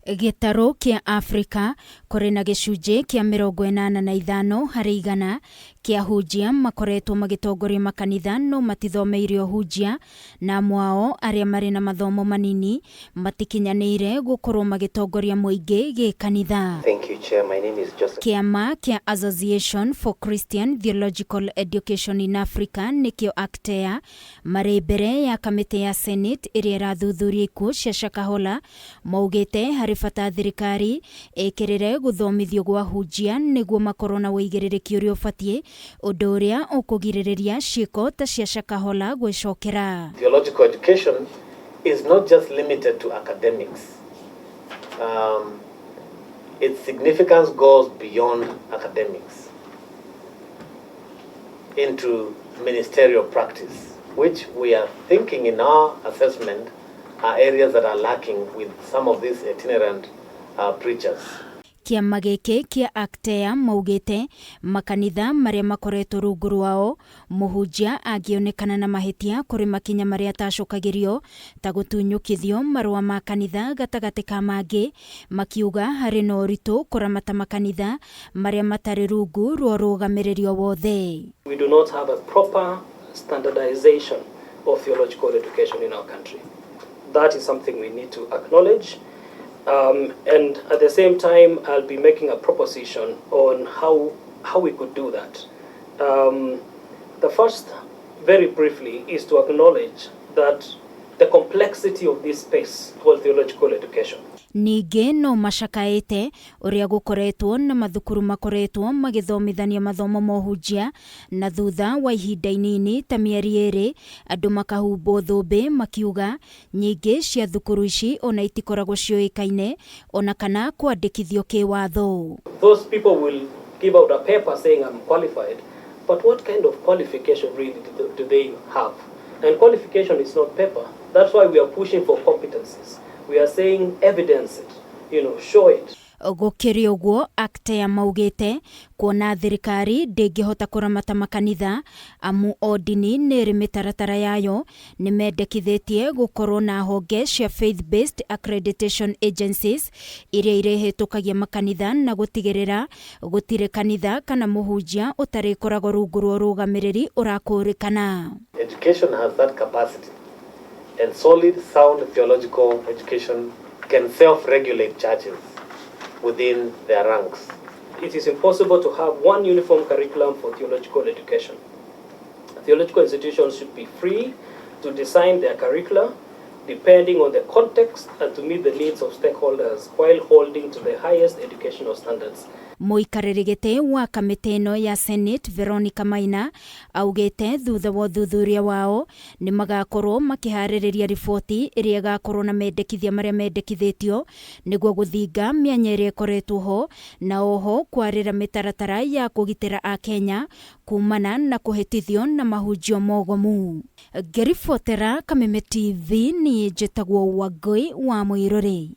Gĩtarũ kĩa Afrika kũrĩ na gĩcunjĩ kĩa 85% kĩa ahunjia makoretwo magĩtongoria makanitha no matithomeire ũhunjia, na amwe ao arĩa marĩ na mathomo manini matikinyanĩire gũkorwo magĩtongoria mũingĩ gĩkanitha. Thank you, Chair. My name is Joseph. Kĩama kĩa Association for Christian Theological Education in Africa nĩkĩo ACTEA marĩ mbere ya kamĩtĩ ya Senate ĩrĩa ĩrathuthuria ikuũ cia Shakahola maugĩte harĩ bata thirikari ĩkĩrĩre gũthomithio gwa ahunjia nĩguo makorwo na ũigĩrĩrĩki ũrĩa ũbatiĩ, ũndũ ũrĩa ũkũgirĩrĩria ciĩko ta cia Shakahola gwĩcokera. Theological education is not just limited to academics. Its significance goes beyond academics into ministerial practice, which we are thinking in our assessment are areas that are lacking with some of these itinerant preachers. Kĩama gĩkĩ kĩa ACTEA maugĩte makanitha marĩa makoretwo rungu rwao mũhunjia angĩonekana na mahĩtia kũrĩ makinya marĩa atacokagĩrio ta gũtunyũkithio marũa ma kanitha gatagatĩ ka mangĩ, makiuga harĩ na ũritũ kũramata makanitha marĩa matarĩ rungu rwa ũrũgamĩrĩri o wothe. We do not have a proper standardization of theological education in our country. That is something we need to acknowledge. And at the same time, I'll be making a proposition on how we could do that. The first, very briefly, is to acknowledge that the complexity of this space called theological education. Ningĩ no macakaĩte ũrĩa gũkoretwo na mathukuru makoretwo magĩthomithania mathomo ma ũhunjia na thutha wa ihinda inini ta mĩeri 2 andũ makahumbwo thũmbĩ, makiuga nyingĩ cia thukuru ici ona itikoragwo ciũĩkaine ona kana kwandĩkithio kĩwatho. Those people will give out a paper saying, "I'm qualified," but what kind of qualification really do they have? And qualification is not paper. That's why we are pushing for competencies. We are saying evidence it, show it. Gũkĩrĩ ũguo, ACTEA maugĩte kuona thirikari ndĩngĩhota kũramata makanitha amu o ndini nĩ ĩrĩ mĩtaratara yayo, nĩ mendekithĩtie gũkorwo na honge cia faith based accreditation agencies iria irĩhĩtũkagia makanitha na gũtigĩrĩra gũtirĩ kanitha kana mũhunjia ũtarĩkoragwo rungu rwa ũrũgamĩrĩri ũrakũrĩkana. Education has that capacity, and solid, sound theological education can self-regulate churches within their ranks. It is impossible to have one uniform curriculum for theological education. Theological institutions should be free to design their curricula depending on the context and to meet the needs of stakeholders while holding to the highest educational standards. Mũikarĩri gĩtĩ wa kamĩtĩ ĩno ya Senate Veronica Maina augĩte thutha wa ũthuthuria wao nĩ magakorwo makĩharĩrĩria riboti ĩrĩa ĩgakorwo na mendekithia marĩa mendekithĩtio nĩguo gũthinga mĩanya ĩrĩa ĩkoretwo ho na oho kwarĩra mĩtaratara ya kũgitĩra Akenya kumana na kũhĩtithio na mahunjio mogomu. Ngĩribotera Kameme TV, niĩ njĩtagwo Wangũi wa Mũirũrĩ.